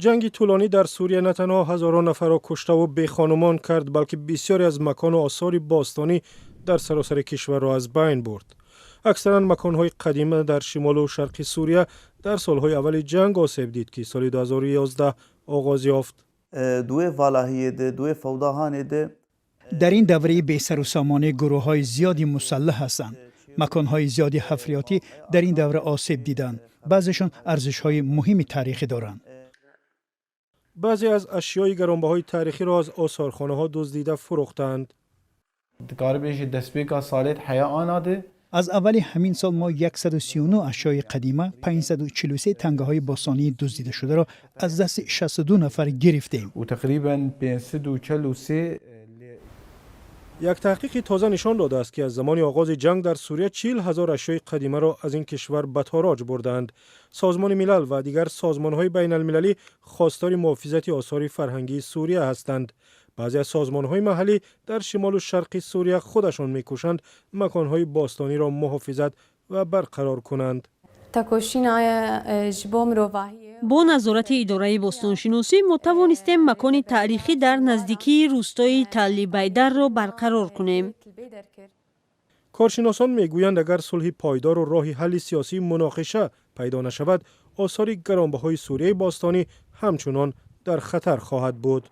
Ҷанги тӯлонӣ дар Сурия на танҳо ҳазорон нафарро куштаву бехонумон кард, балки бисёре аз макону осори бостонӣ дар саросари кишварро аз байн бурд. Аксаран маконҳои қадима дар шимолу шарқи Сурия дар солҳои аввали ҷанг осеб дид, ки соли 2011 оғоз ёфт. Дар ин давраи бесарусомонӣ гурӯҳҳои зиёди мусаллаҳ ҳастанд. Маконҳои зиёди ҳафриётӣ дар ин давра осеб диданд. Баъзешон арзишҳои муҳими таърихӣ доранд. Баъзе аз ашёи гаронбаҳои таърихиро аз осорхонаҳо дуздида фурӯхтаанд. Аз аввали ҳамин сол мо 139 ашёи қадима, 543 тангаҳои бостонии дуздидашударо аз дасти 62 нафар гирифтем. Як таҳқиқи тоза нишон додааст, ки аз замони оғози ҷанг дар Сурия 40 000 ашёи қадимаро аз ин кишвар ба тороҷ бурдаанд. Созмони Милал ва дигар созмонҳои байналмилалӣ хостори муҳофизати осори фарҳангии Сурия ҳастанд. Баъзе аз созмонҳои маҳаллӣ дар шимолу шарқи Сурия худашон мекӯшанд маконҳои бостониро муҳофизат ва барқарор кунанд. Бо назорати идораи бостоншиносӣ мо тавонистем макони таърихӣ дар наздикии рӯстои Таллибайдарро барқарор кунем. Коршиносон мегӯянд, агар сулҳи пойдору роҳи ҳалли сиёсии муноқиша пайдо нашавад, осори гаронбаҳои Сурияи бостонӣ ҳамчунон дар хатар хоҳад буд.